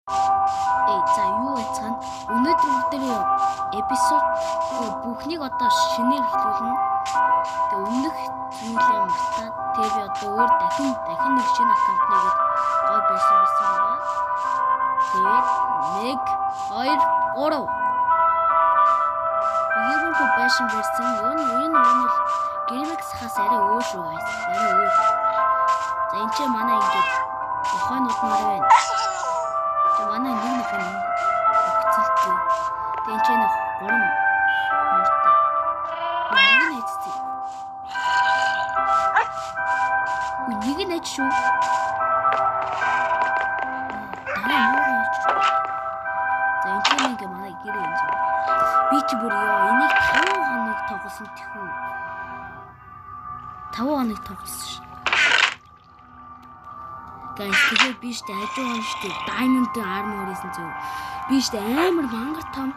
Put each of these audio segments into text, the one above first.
Эй, за юу яцгаана? Өнөөдөр бүгдээрээ episode бүхнийг одоо шинээр эхлүүлнэ. Тэгээ өмнөх зүйлээ мартаад тэгээ би одоо өөр дахин нэг шинэ аккаунт нэгээд гой байсан байсан байгаа. Тэгээд 1 2 3 Иймэрхүү байшин барьсан. Энэ нь бол Grimix-хаас арай өөр шүү guys. Арай өөр. За энэ ч манай ингээд нохойнууд нар байна. Тэгээ манай нэг нохой нь өгцөлтэй. Тэгээ энэ ч нэг 3 мууртай. Нэг нь эцтэй. Үгүй нэг нь аж шүү. Дараа муур аж. За энэ ч ингээ манай гэр юм зү. Би чи бүр ёо энийг 5 хоног тоглосон тэхүү. 5 хоног тоглосон ш. Guys, тэгээ би штэ хажуу хон штэ Diamond Armor гэсэн зөв. Би штэ амар мангар том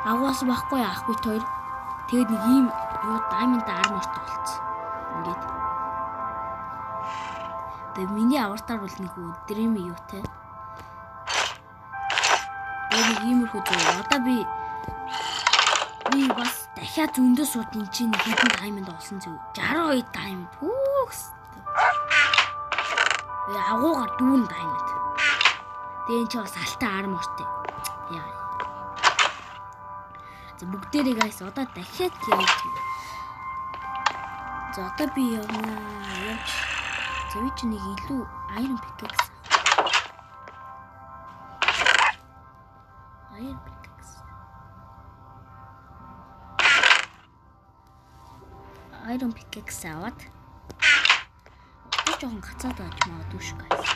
агуулсан байхгүй ах бит хоёр. Тэгээд нэг ийм юу Diamond Armor-т болцсон. Ингээд. Тэгээ миний авартаар бол нэг dream юутай. Тэгээ нэг иймэрхүү зөв. Одоо би бас дахиад зөндөө сууд энэ чинь хэдэн diamond олсон зөв. 62 diamond. Хүүхс. Агуугаар дүүн diamond. Тэгээ энэ чи бас алтай armorтэй. Яа. За бүгдээрээ guys одоо дахиад явж. За одоо би явна. Явж. За би чи нэг илүү iron pickaxe. Iron pickaxe. Iron pickaxe аваад жоохон гацаад байж магадгүй шүү guys.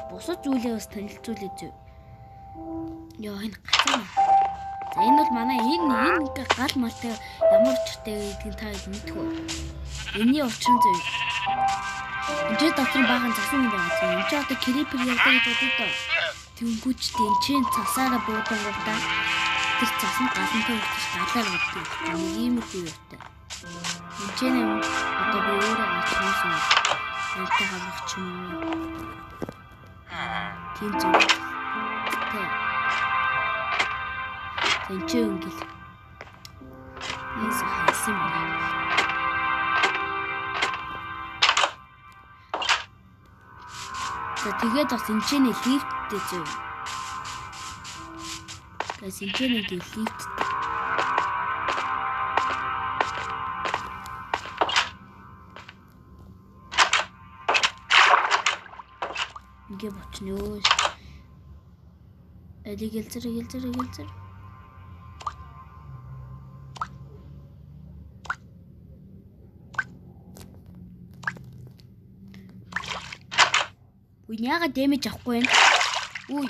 Бусад зүйлээ бас танилцуулъя зөө. Йоо энэ гацаа. За энэ бол манай энэ ингээ гал малтай ямар учиртай гэдгийг та мэдэх үү? Энийний учир нь зөө. Энд дотор баахан засан юм байгаа зөө. Энд чи одоо creeper явдаг гэж бодъё доо. Тэнгүүчтэй энэ чинь цасаараа буудангуудаа тэр цас нь галантай хүртэж галаар боддог. Нэг иймэрхүү юутай. Энд ч нэ одоо би өөрөө гарч хийсэн юм. Янтай хамрах ч юм уу. Тийм зөв. Тэ. Энд ч ингээл ийс хайсан байна. За тэгээд бас энд ч нэ лифттэй зөв. Guys, энэ нэг лифт. Ингээ бочно ёо. Эли гэлзэр. Үгүй яагаад дэмэж авахгүй вэ? Үгүй.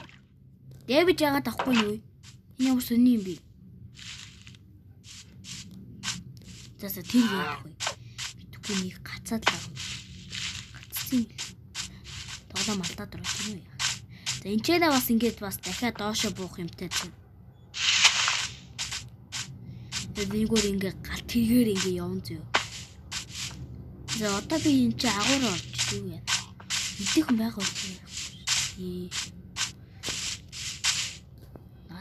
Дэмэж яагаад авахгүй юу? Энэ ямар сони юм бэ? За тэр яах вэ? Битгүй нэг гацаад л авах. Гацсан юм. Тоглоом алдаад орох юм уу яах? За энэ ч нэ бас ингээд бас дахиад доошо буух юмтай чинь. Тэгээд нэгөр ингээд гал тэргээр ингээд явна зөө. За одоо би энэ чи агуур орж юу яа? Идэх юм байгаа юм. Ээ.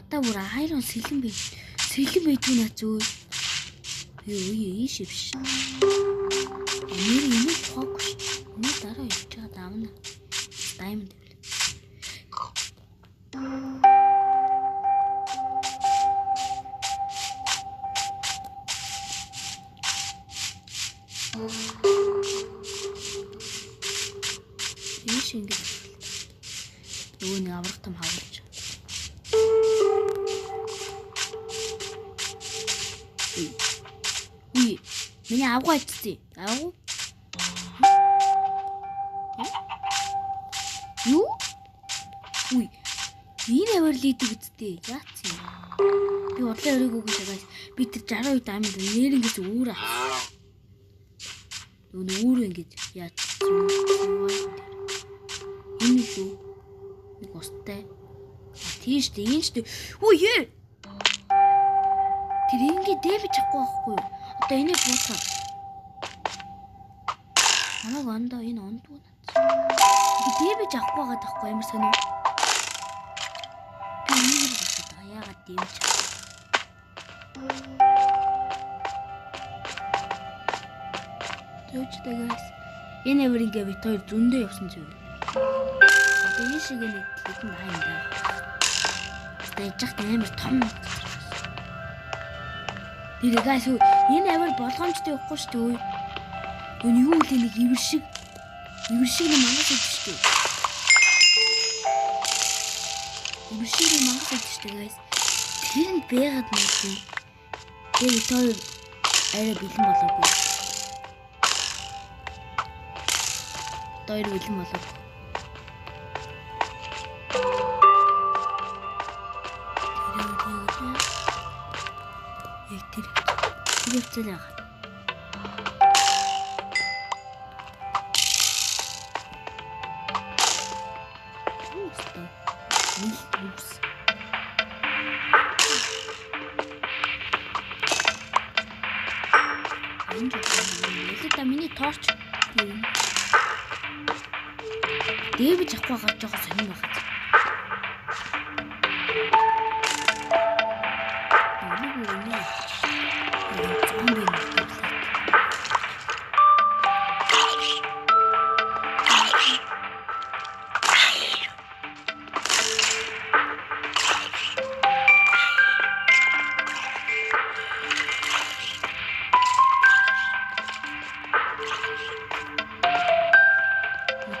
Одоо бүр iron сэлэн байж. Сэлэн байдгүй наа зөө. Юу ийш биш. Нэр энийг тухаагүй ш. Миний дараа явж байгаа давна. Diamond байл. Ийш ингэж. Нөгөө нэг аврах том хавуулж. Үгүй. Миний авгаа ичсэн. Авгаа. Юу? Үгүй. Энэ аваар лийдэг үсттэй. Яац юм? Би удлаа өрөөгөө гэж guys. Би тэр 62 diamond нэрнгээс өөр авсан. Нөгөө өөрөө ингэж яац юм. Энэ үү? Нэг устай. А тийш дээ. Энэ ч дээ. Үгүй ээ. Тэр ингэ дэмэж авахгүй байхгүй юу? Одоо энийг буутгаа. Чамайг ондоо энэ ондгүй над. Дэмэж авахгүй байгаа таахгүй ямар сонио. Би энийг л авах байгаа. Яагаад дэмэж авах? Зөөчтэй guys. Энэ амар ингээ бит хоёр зөндөө явсан зүйл. Одоо энэ шиг нэг хэдэн юм даа. Тэгэж яхад амар том. Нэрээ guys энэ амар болгоомжтой явахгүй шүү дээ. Өн юу л нэг ивэр шиг нэг мангас өгч шүү дээ. Ивэр шиг нэг мангас өгч шүү дээ guys. Тэр нь байгаад мэдээ. Тэгээ бит хоёр арай бэлэн болоогүй. Бит хоёр бэлэн болоогүй. Яг тэр хэвцэл яагаад. Миний торч юм. Дээвэж авахгүй байгаа жоохон сонирн байна. Зомби юм.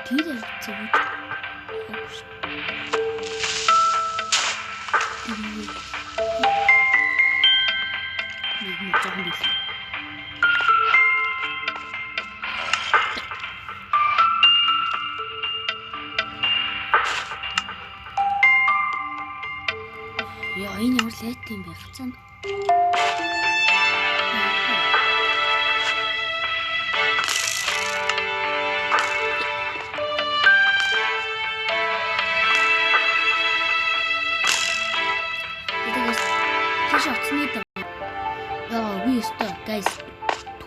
Тэр явцгаа нэг нэг жоохон бил. Яа, энэ ямар лайт юм бэ? Хацаанд. Яа, би өстой guys.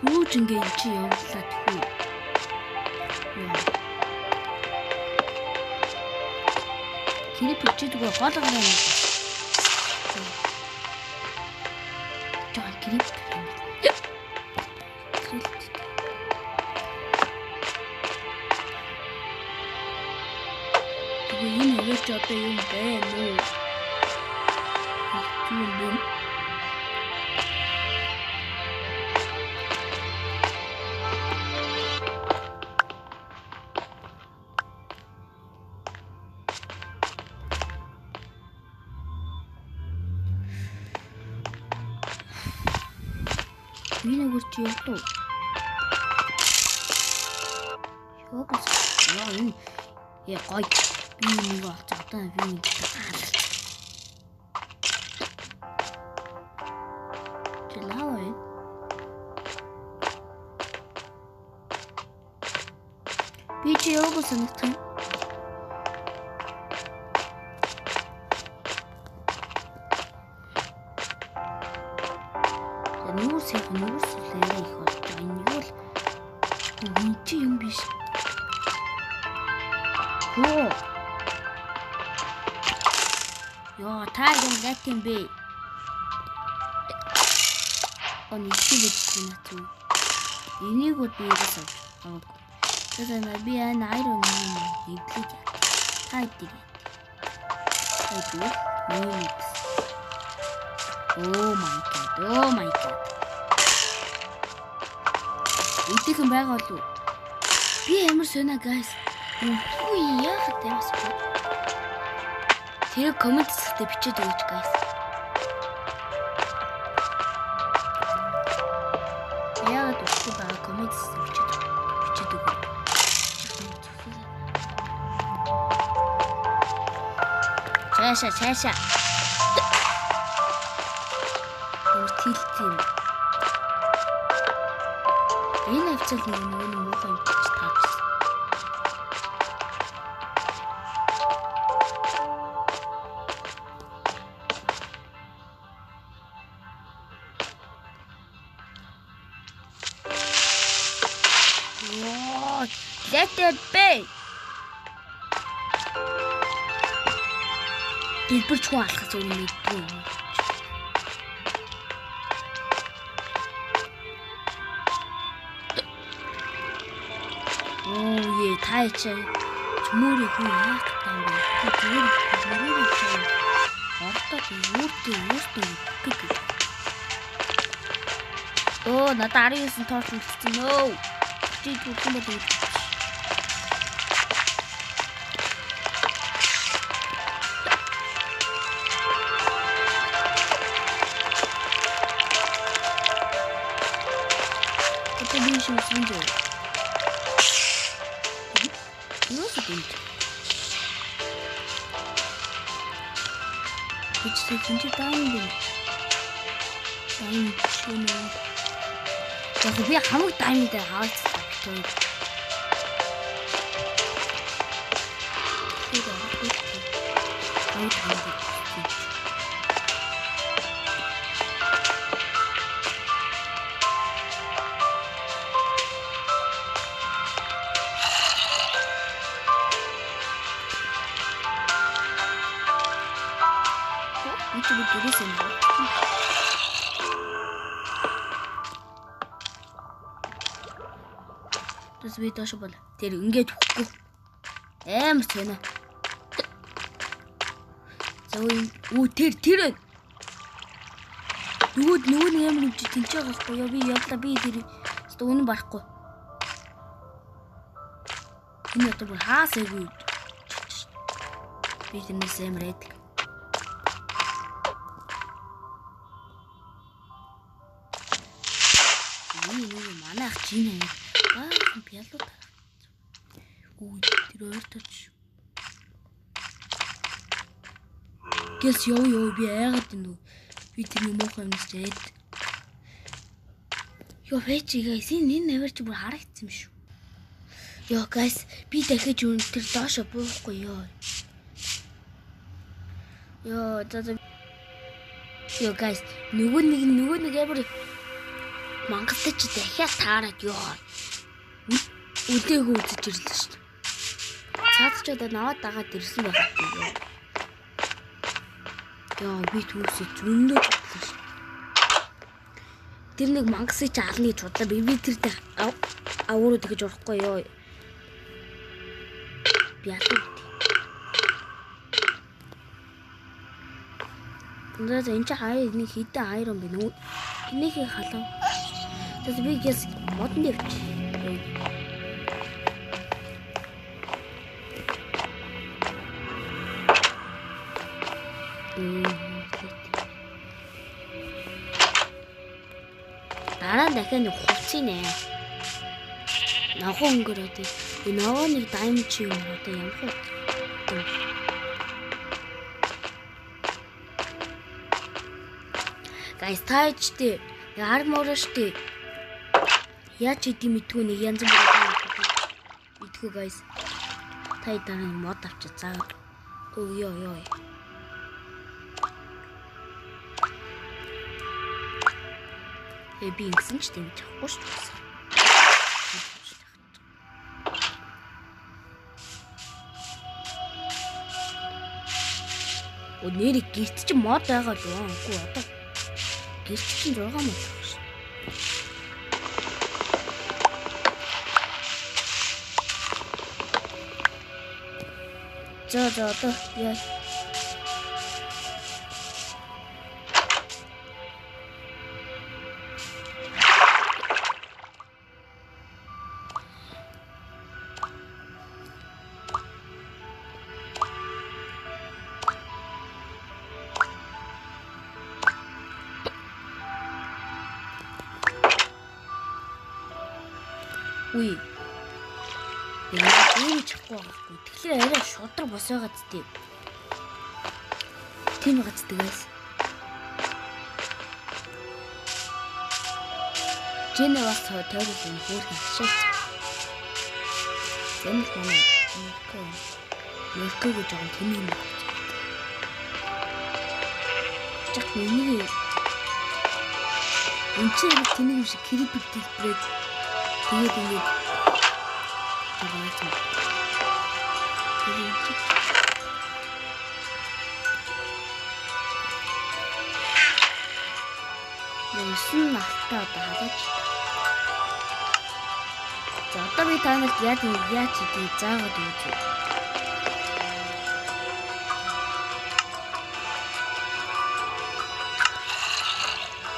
Түүж ингээ чи явуулаад тхүү. Яа. Creeper чи зүгээр гол гараа юм. Жаа creeper юм. Тэгээ энэ хоёр ч одоо юм байна уу? Юм бэ? Энэ өгөр чи явдуу. Ёогос. Яа энэ яа гой. Би нэг олцоо одоо би нэг хаалт. Чи лава вэ? Би чи ёогос санагдсан. Нүүрс яг нүүрс лээ их болж байгаа. Энэ юу л энэ чи юм биш. Хөө. Йоо, та юм лайт юм бэ? Он ичиг гэж байна зү. Энийг бол би ерөөсөө аваагүй. Тэгэхээр би энэ iron юм эвлэж. Та идэг. Та идэг. Oh my god. Oh my god. Идэхэн байгаа болов уу? Би ямар сонио guys. Үгүй яахад ямарс бэ? Тэр коммент хэсэгтээ бичээд өгөөч guys. Яагаад үгүй байгаа коммент хэсэгтээ бичээд өгөөч. Цаашаа цаашаа. Тэлт юм. Энэ авцал нэг нөгөө нэг муухай юм чи таарсан. Йоо, let it be. Дэлбэрч хүн алхах зүйл мэдгүй юм. Оо е та чи чмөрөө хүн яах гэдэг юм бэ? Зүгээр мөрөөрөө чи ордоо өөртөө өөртөө гэдэг. Оо надад 19 торч үлдсэн нөө. Чи зүрхэн бол үлдсэн. Одоо би шүүсэн дээ. Юу гэдэг? Чи чи дайм юм. Дайм шөнө. Яг би хамаг дайм дээр хаалцсан гэж. Тэр хамаг дайм дээр. Би чи гэрээс юм. Тэс би доош бол. Тэр ингээд хөхгүй. Амар цэна. За үу тэр тэр нөгөө нэг амар юм чи тэнцээ байгаа хгүй ёо би явлаа би тэр өстө үнэн барахгүй. Энэ одоо бүр хаасаагүй. Би тэрнээс амар айдаг. Энэ манай ах чинь юм. Баахан пиалуу тарах. Үгүй тэр ойртооч. Гэлс ёо ёо би айгаад байна уу? Би тэр муухай юмс чи айд. Ёо фэч guys энэ авир чи бүр харагдсан юм шүү. Ёо guys би дахиж үн тэр доошо буухгүй ёо. Ёо за. Ёо guys нөгөө нэг амар Монголд чи дахиад таарад ёо. Үлээгөө үзэж ирлээ шүү дээ. Цаад ч одоо наваад дагаад ирсэн байх юм. Ёо би түүсээ зөндөө бодлоо шүү. Тэр нэг мангасыг чи ална гэж бодлоо. Би тэр авааруу тэгэж орохгүй ёо. Би ална гэдэг. За энэ чи хаяа нэг хідэн айрон бэ нүү. Энийхээ халав. За би гэс модон явчих. Дараа нь дахиад нэг хувцсыг нэ. Ногоон өнгөрөөд энэ ногоо нэг дайм чи юм одоо ямар вэ? Guys таач тий. Армор штэ. Яаж идэм мэдгүй нэг янз бүрийн мэдгүй guys. Та дараа нь мод авчи заа. Өө ёо ёо. Би ингэсэн ч дэмж авахгүй шүү дээ. Өө нэр гэрт чи мод байгаа л уу? Үгүй одоо гэрт чинь 6 мод байгаа шүү. За за одоо яа. Үгүй. Яг чихгүй байхгүй. Тэгэхээр арай шудраг бос байгаа зү. Тийм байгаа зү guys. Жинэ бас тойрол юм хөөрхөн хашаач. Зэнэл манай Мөркө. Мөркө гэж байгаа тэнэг юм байна. Жах миний энэ чинь яг тэнэг юм шиг крипик дэлбэрээд тэгээд ингээд байгаа юм. Тэр чи Нэрсэн алтаа одоо халаач. За одоо би та нарт яаж яаж хийдгийг заагаад өгье.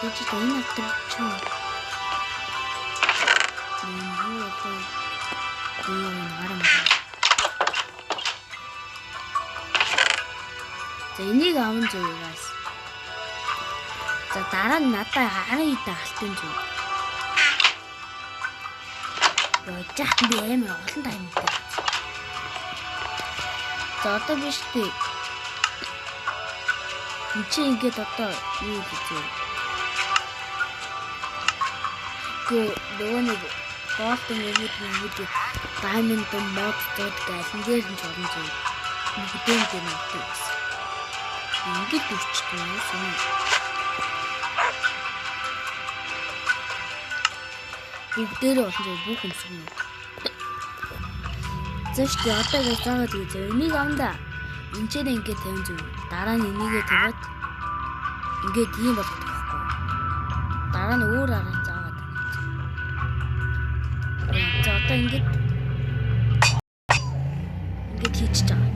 Энд чи энэ алдар чи. Энэ юу вэ? Юу энэ гарам. За энийг аван зөө guys. За дараа нь надад 10 хэдэн алтын зүү. Йоо жахт би амар олон таймтай. За одоо биш үү? Энд чи ингээд одоо юу гэж вэ? Гэ нөгөө нэг голдон юмуд diamond mod зууд гэлэн дээр нь чорон зүү. Нүгдэн дээр нь гэсэн. Ингээд дүрчдэг юм уу? Бүгдээрээ олон зүйл бүх өмсөг юм. За шүү дээ одоо гэж заагаад гэж энийг авна. Энд ч ингээд тавин зүг. Дараа нь энийгээ тавиад ингээд ийм болгодог байхгүй. Дараа нь өөр арга заагаад. За одоо ингээд ингээд хийчихэж байгаа.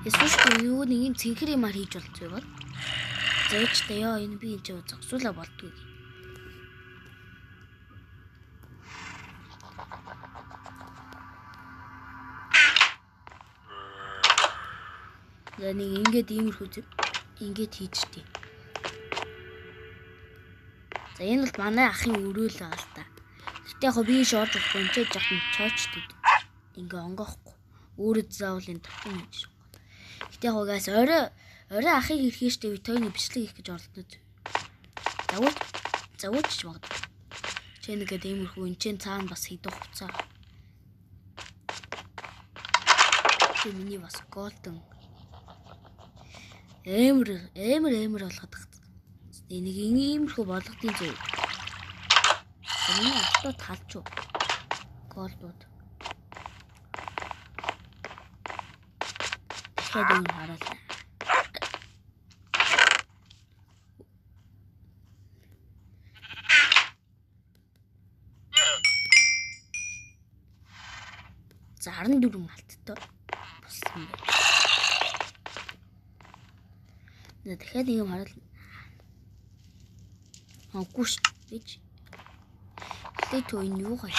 Эсвэл шүү юу нэг юм цэнхэр юмар хийж болцгоо бол. Зөөч та ёо энэ би энэ ч зогсуулаа болдгоо. За нэг ингээд иймэрхүү ингээд хийжтий. За энэ бол манай ахын өрөөл байгаа л та. Гэтэ яг би ш орж өгөхгүй энэ ч жоохон чоочтой. Ингээ онгоохгүй. Өөрөө заавал энэ татан хийж. Гэтэ яг гаас орой ахыг ирэхээ штэ би тойны бичлэг хийх гэж оролдож. Загуулч магадгүй. Чи нэгэд иймэрхүү энэ ч цаана бас хийдэх хуцаа. Чи миний бас голден амар болгоод байгаа. Энийг иймэрхүү болгодын зөв. Миний автод халж уу. Голдууд. Дахиад юм хараалаа. За 14 алттай болсон байна. За дахиад нэг юм хараал. Аагүй ш гэж. Эхлээд төө энэ юу гай.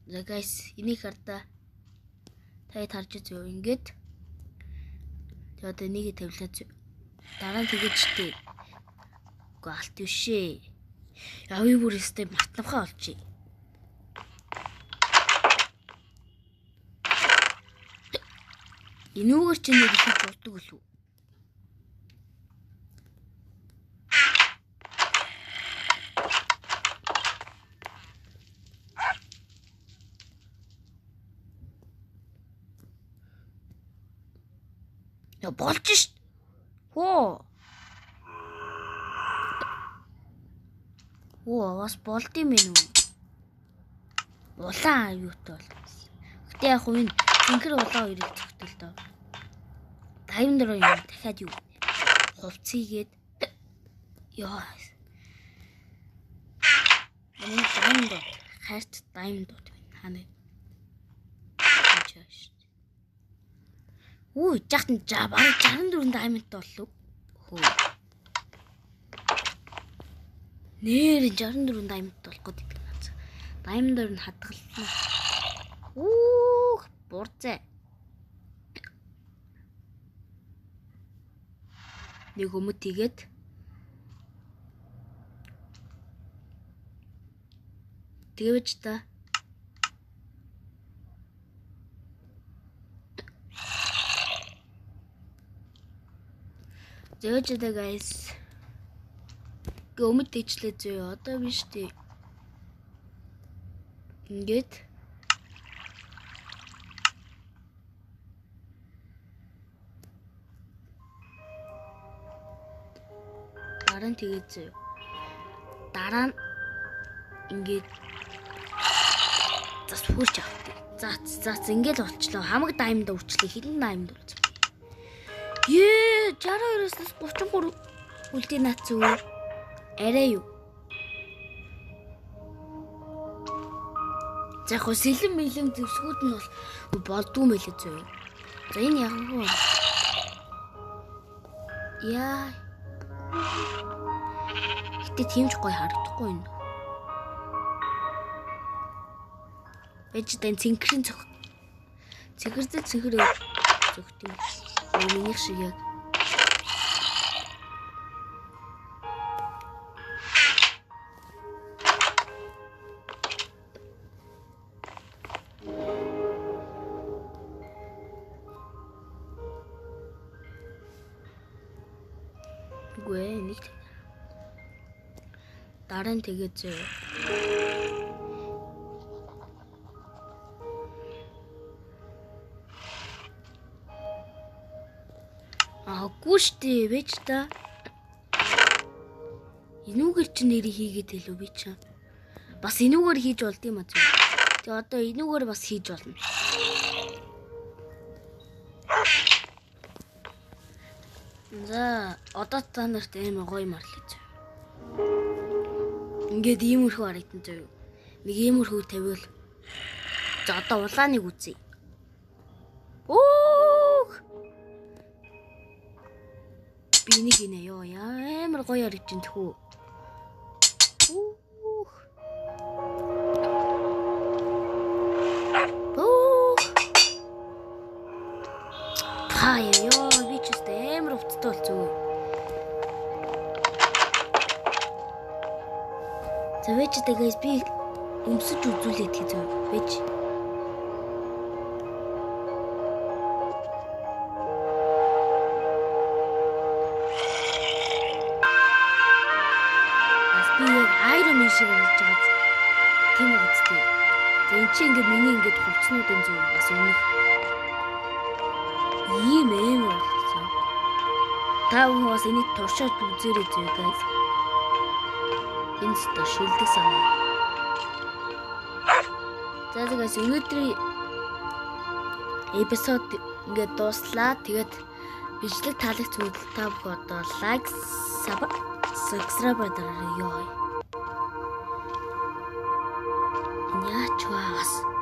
За guys, энийг хардаа. Та харж үзье. Ингээд тэг одоо энийг тавилаа. Дараа нь тэгэж штэ. Үгүй алт биш ээ. Яа бүр өстэй мартнахаа олчих. Энүүгээр чи нэг хийж болдог үлээ. Я болж шт. Хөө. Оо бас болд юм ээ нү. Улаан аюутай бол. Гэтэ яг хөө энэ цэнхэр улаан хоёрыг зөгтөл дөө. 54 юм дахиад юу. Хувцсийгээд ёо. Энэ diamond хайрт diamond байна. Хана. Үу жахт нь бараг 64 diamond боллоо. Хөө. Нэр 64 diamond болох гээд байдаг нац. Diamond-оор нь хадгална. Үу бурцээ. Нэг өмд тийгээд тэгвэж та. Зөөж одоо guys. Гэ өмд тийчлээ зөө. Одоо биш тий. Ингээд Дараа нь тэгээд зөө. Дараа нь ингээд за сүрч авах. За за ингээд л болчлоо. Хамаг даймд өвчлээ. Хэдэн даймд болсон. Ее 62-оос 33 үлдээ наад зүгээр. Арай юу? За яг сэлэн мэлэн зэвсгүүд нь бол болдгүй мэлээ зөө. За энэ яг вэ? Яа. Гэтэ тийм ч гоё харагдахгүй юм. Бэж тань цэнхэрийн цох. Цэнхэрзэл цэнхэр зөгт юм. Минийх шиг яг. Үгүй нэг дараа нь тэгээд зөө. Аагүй штэ бэж та. Энүүгээр чи нэрийг хийгээд хэлв би чи. Бас энүүгээр хийж болд юм а зөө. Тэгээ одоо энүүгээр бас хийж болно. За одоо та нарт ийм гоё марлаа зөө. Ингээд иймэрхүү харагдан зөө. Нэг иймэрхүү тавиул. За одоо улааныг үзье. Өөх. Би нэг инэ ёо амар гоё харагдаж байна тэхүү. Өөх. Өөх. Та ёо би ч өстэй амар өвчтөй болцсон. За вэж та guys би өмсөж үзүүлээд гэж зөв. Вэж. Бас би яг Iron Man шиг харагдаж байгаа. Тийм байгаа зү. За эн чинь ингээд миний ингээд хувцснуудын зөв бас өмнөх ийм амар болсон. Та бүхэн бас энийг туршаад үзээрэй зөө guys. Энэ өстө шилдэг санаа. За guys өнөөдрийн эпизод ингээд дууслаа. Тэгээд бичлэг таалагдсан та бүхэн одоо лайк, subscribe дараарай ёо. Яач вэ бас.